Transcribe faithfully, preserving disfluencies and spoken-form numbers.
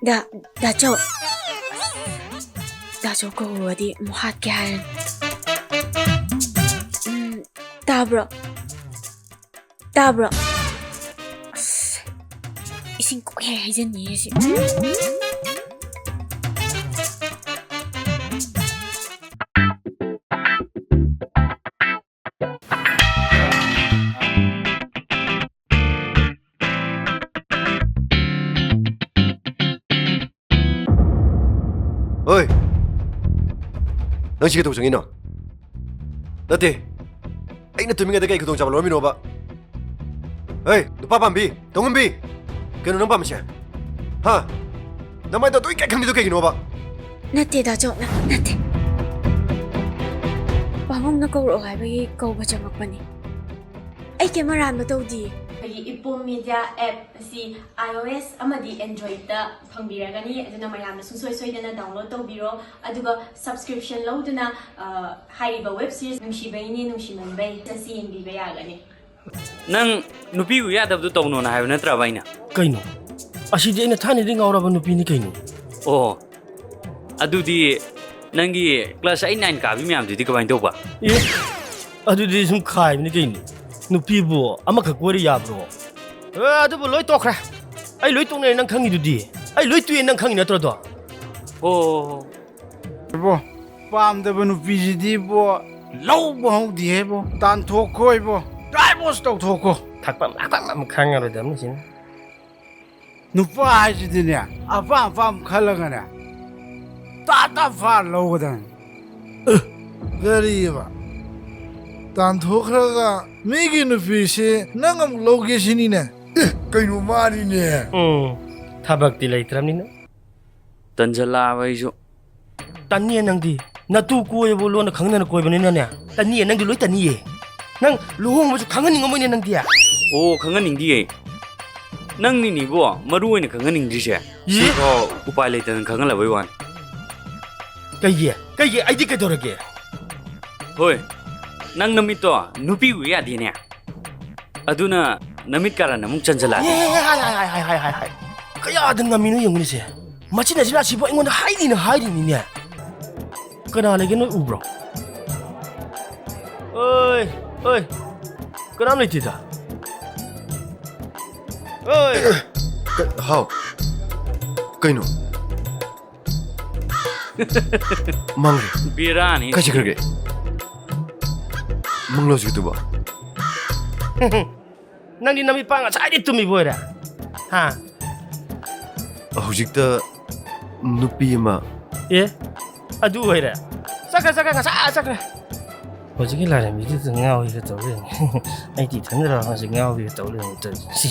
ꯗꯥ, ꯗꯥꯆꯧ꯫ ꯗꯥꯆꯧ ꯀꯧꯔꯨꯔꯗꯤ ꯑꯃꯨꯛ ꯍꯥꯠꯀꯦ ꯍꯥꯏꯔꯅꯤ꯫ ꯎꯝ, ꯇꯥꯕ꯭ꯔꯣ? ꯇꯥꯕ꯭ꯔꯣ? ꯑꯁ, ꯏꯁꯤꯡ ꯀꯣꯛ ꯍꯦꯛ ꯍꯩꯖꯤꯟꯅꯤꯡꯉꯦ ꯁꯤ꯫ ꯍꯣꯏ, ꯅꯪ ꯁꯤ ꯀꯩꯗꯧ ꯆꯪꯉꯤꯅꯣ? ꯅꯠꯇꯦ, ꯑꯩꯅ ꯇꯨꯝꯃꯤꯉꯩꯗ ꯀꯩ ꯈꯨꯗꯣꯡꯆꯥꯕ ꯂꯧꯔꯝꯃꯤꯅꯣꯕ? ꯍꯩ, ꯅꯨꯄꯥ ꯄꯥꯝꯕꯤ, ꯇꯧꯉꯝꯕꯤ, ꯀꯩꯅꯣ ꯅꯪ ꯄꯥꯝꯃꯤꯁꯦ? ꯍꯥ? ꯅꯃꯥꯏꯗꯣ ꯑꯗꯨ ꯀꯩ ꯈꯪꯗꯤꯗꯣ ꯀꯩꯒꯤꯅꯣꯕ? ꯅꯠꯇꯦ, ꯗꯥꯆꯧ, ꯅ-, ꯅꯠꯇꯦ꯫ ꯄꯥꯕꯨꯡꯅ ꯀꯧꯔꯛꯑꯣ ꯍꯥꯏꯕꯒꯤ ꯀꯧꯕ ꯆꯪꯉꯛꯄꯅꯤ꯫ ꯑꯩ ꯀꯩꯝ ꯑꯔꯥꯟꯕ ꯇꯧꯗꯤꯌꯦ꯫ ꯑꯩꯈꯣꯏꯒꯤ ꯏꯄꯣꯝ ꯃꯦꯗꯤꯌꯥ ꯑꯦꯞ ꯑꯁꯤ iOS ꯑꯃꯗꯤ Androidꯇ ꯐꯪꯕꯤꯔꯒꯅꯤ, ꯑꯗꯨꯅ ꯃꯌꯥꯝꯅ ꯁꯨꯡꯁꯣꯏ ꯁꯣꯏꯗꯅ download ꯇꯧꯕꯤꯔꯣ, ꯑꯗꯨꯒ subscription ꯂꯧꯗꯨꯅ, ꯑ, ꯍꯥꯏꯔꯤꯕ web series ꯅꯨꯡꯁꯤꯕꯩꯅꯦ ꯅꯨꯡꯁꯤꯃꯟꯕꯩ ꯑꯁꯤ ꯌꯦꯡꯕꯤꯕ ꯌꯥꯒꯅꯤ꯫ ꯅꯪ ꯅꯨꯄꯤꯕꯨ ꯌꯥꯗꯕꯗꯨ ꯇꯧꯅꯣꯅ ꯍꯥꯏꯕ ꯅꯠꯇ꯭ꯔꯕ ꯑꯩꯅ? ꯀꯩꯅꯣ? ꯑꯁꯤꯗꯤ ꯑꯩꯅ ꯊꯥꯏꯅꯗꯒꯤ ꯉꯥꯎꯔꯕ ꯅꯨꯄꯤꯅꯤ ꯀꯩꯅꯣ꯫ ꯑꯣ, ꯑꯗꯨꯗꯤ ꯅꯪꯒꯤ class eight nine ꯀꯥꯕꯤ ꯃꯌꯥꯝꯗꯨꯗꯤ ꯀꯃꯥꯏꯅ ꯇꯧꯕ? ꯑꯦ, ꯑꯗꯨꯗꯤ ꯁꯨꯝ ꯈꯥꯏꯕꯅꯤ ꯀꯩꯅꯣ꯫ ꯅꯨꯄꯤꯕꯨ ꯑꯃꯈꯛ ꯀꯣꯏꯔ ꯌꯥꯕ꯭ꯔꯣ? ꯑꯦ, ꯑꯗꯨꯕꯨ ꯂꯣꯏ ꯇꯣꯛꯈ꯭ꯔꯦ꯫ ꯑꯩ ꯂꯣꯏ ꯇꯣꯛꯅꯔꯦ, ꯅꯪ ꯈꯪꯉꯤꯗꯨꯗꯤ꯫ ꯑꯩ ꯂꯣꯏ ꯇꯣꯛꯑꯦ, ꯅꯪ ꯈꯪꯉꯤ ꯅꯠꯇ꯭ꯔꯣ ꯑꯗꯣ? ꯑꯣ꯫ ꯏꯕꯣ, ꯄꯥꯝꯗꯕ ꯅꯨꯄꯤꯁꯤꯗꯤ ꯏꯕꯣ, ꯂꯧꯕ ꯍꯧꯗꯦꯍꯦ ꯏꯕꯣ꯫ ꯇꯥꯟꯊꯣꯛꯈꯣ ꯏꯕꯣ, divorce ꯇꯧꯊꯣꯛꯈꯣ꯫ ꯊꯛꯄ ꯂꯥꯛꯄ ꯑꯃ ꯈꯪꯉꯔꯣꯏꯗꯕꯅꯤ ꯁꯤꯅ꯫ ꯅꯨꯄꯥ ꯍꯥꯏꯁꯤꯗꯤꯅꯦ, ꯑꯄꯥꯝ ꯑꯄꯥꯝꯕ ꯈꯜꯂꯒꯅꯦ, ꯇꯥ ꯇꯥ ꯐꯥ ꯂꯧꯒꯗꯕꯅꯤ꯫ ꯑꯦ, ꯀꯔꯤꯕ? ꯇꯥꯟꯊꯣꯛꯈ꯭ꯔꯒ ꯃꯤꯒꯤ ꯅꯨꯄꯤꯁꯤ ꯅꯪ ꯑꯃꯨꯛ ꯂꯧꯒꯦ ꯁꯤꯅꯤꯅꯦ? ꯑꯦ, ꯀꯩꯅꯣ ꯃꯥꯅꯤꯅꯦ꯫ ꯎꯝ, ꯊꯕꯛꯇꯤ ꯂꯩꯇ꯭ꯔꯕꯅꯤꯅ꯫ ꯇꯟꯖꯜꯂꯛꯑꯕ ꯑꯩꯁꯨ꯫ ꯇꯟꯅꯤꯌꯦ ꯅꯪꯗꯤ꯫ ꯅꯇꯨ ꯀꯣꯏꯕꯕꯨ ꯂꯣꯟꯅ ꯈꯪꯅꯅ ꯀꯣꯏꯕꯅꯤꯅꯅꯦ꯫ ꯇꯟꯅꯤꯌꯦ, ꯅꯪꯗꯤ ꯂꯣꯏ ꯇꯟꯅꯤꯌꯦ꯫ ꯅꯪ ꯂꯨꯍꯣꯡꯕꯁꯨ ꯈꯪꯍꯟꯅꯤꯡꯉꯝꯃꯣꯏꯅꯦ ꯅꯪꯗꯤ꯫ ꯑꯣ, ꯈꯪꯍꯟꯅꯤꯡꯗꯤꯌꯦ꯫ ꯅꯪꯅꯤꯅꯦ ꯏꯕꯣ, ꯃꯔꯨ ꯑꯣꯏꯅ ꯈꯪꯍꯟꯅꯤꯡꯗ꯭ꯔꯤꯁꯦ꯫ ꯏ? ꯁꯤꯐꯥꯎ ꯎꯄꯥꯏ ꯂꯩꯇꯗꯅ ꯈꯪꯍꯜꯂꯕꯩ ꯋꯥꯅꯤ꯫ ꯀꯩꯒꯤ? ꯀꯩꯒꯤ? ꯑꯩꯗꯤ ꯀꯩꯗꯧꯔꯒꯦ? ꯍꯣꯏ, ꯅꯪ ꯅꯃꯤꯠꯇꯣ ꯅꯨꯄꯤ ꯎ ꯌꯥꯗꯦꯅꯦ꯫ ꯑꯗꯨꯅ ꯅꯃꯤꯠ ꯀꯥꯔꯟ ꯑꯃꯨꯛ ꯆꯟꯖꯜꯂꯛꯑꯗꯤ꯫ ꯑꯦ, ꯍꯥꯏ, ꯍꯥꯏ, ꯍꯥꯏ, ꯍꯥꯏ, ꯍꯥꯏ, ꯍꯥꯏ꯫ ꯀꯌꯥꯗ ꯉꯝꯃꯤꯅꯣ ꯌꯦꯡꯉꯨꯅꯦꯁꯦ꯫ ꯃꯆꯤꯟ ꯑꯁꯤ ꯂꯥꯁꯤꯕꯨ ꯑꯩꯉꯣꯟꯗ ꯍꯥꯏꯔꯤꯅ ꯍꯥꯏꯔꯤꯅꯤꯅꯦ꯫ ꯀꯅꯥ ꯂꯩꯒꯦ ꯅꯣꯏ ꯎꯕ꯭ꯔꯣ? ꯑꯣꯏ, ꯑꯣꯏ꯫ ꯀꯅꯥꯝ ꯂꯩꯇꯦꯗ꯫ ꯑꯣꯏ꯫ ꯀ-, ꯍꯥꯎ꯫ ꯀꯩꯅꯣ? ꯃꯪꯒ꯭ꯔꯦ꯫ ꯕꯦꯔꯥꯅꯤ꯫ ꯀꯥꯏ ꯆꯠꯈ꯭ꯔꯒꯦ? ꯃꯪꯂꯣ ꯍꯧꯖꯤꯛꯇꯨꯕꯣ? ꯅꯪꯗꯤ ꯅꯃꯤꯠ ꯄꯥꯡ ꯉꯁꯥꯏꯗꯩ ꯇꯨꯝꯃꯤꯕ ꯑꯣꯏꯔꯦ? ꯍꯥ? ꯍꯧꯖꯤꯛꯇ ꯅꯨꯄꯤ ꯑꯃ꯫ ꯑꯦ? ꯑꯗꯨ ꯑꯣꯏꯔꯦ? ꯆꯠꯈ꯭ꯔꯦ, ꯆꯠꯈ꯭ꯔꯦ, ꯉꯁꯥꯏ ꯆꯠꯈ꯭ꯔꯦ꯫ ꯍꯧꯖꯤꯛꯀꯤ ꯂꯥꯏꯔꯦꯝꯕꯤꯗꯨꯗ ꯉꯥꯎꯔꯤꯒ ꯇꯧ ꯂꯩꯔꯝꯃꯦ꯫ ꯑꯩꯗꯤ ꯏꯊꯟꯗꯔ ꯍꯧꯖꯤꯛ ꯉꯥꯎꯔꯤꯒ ꯇꯧ ꯂꯩꯔꯝꯃꯦ ꯇꯧꯔꯤꯁꯦ꯫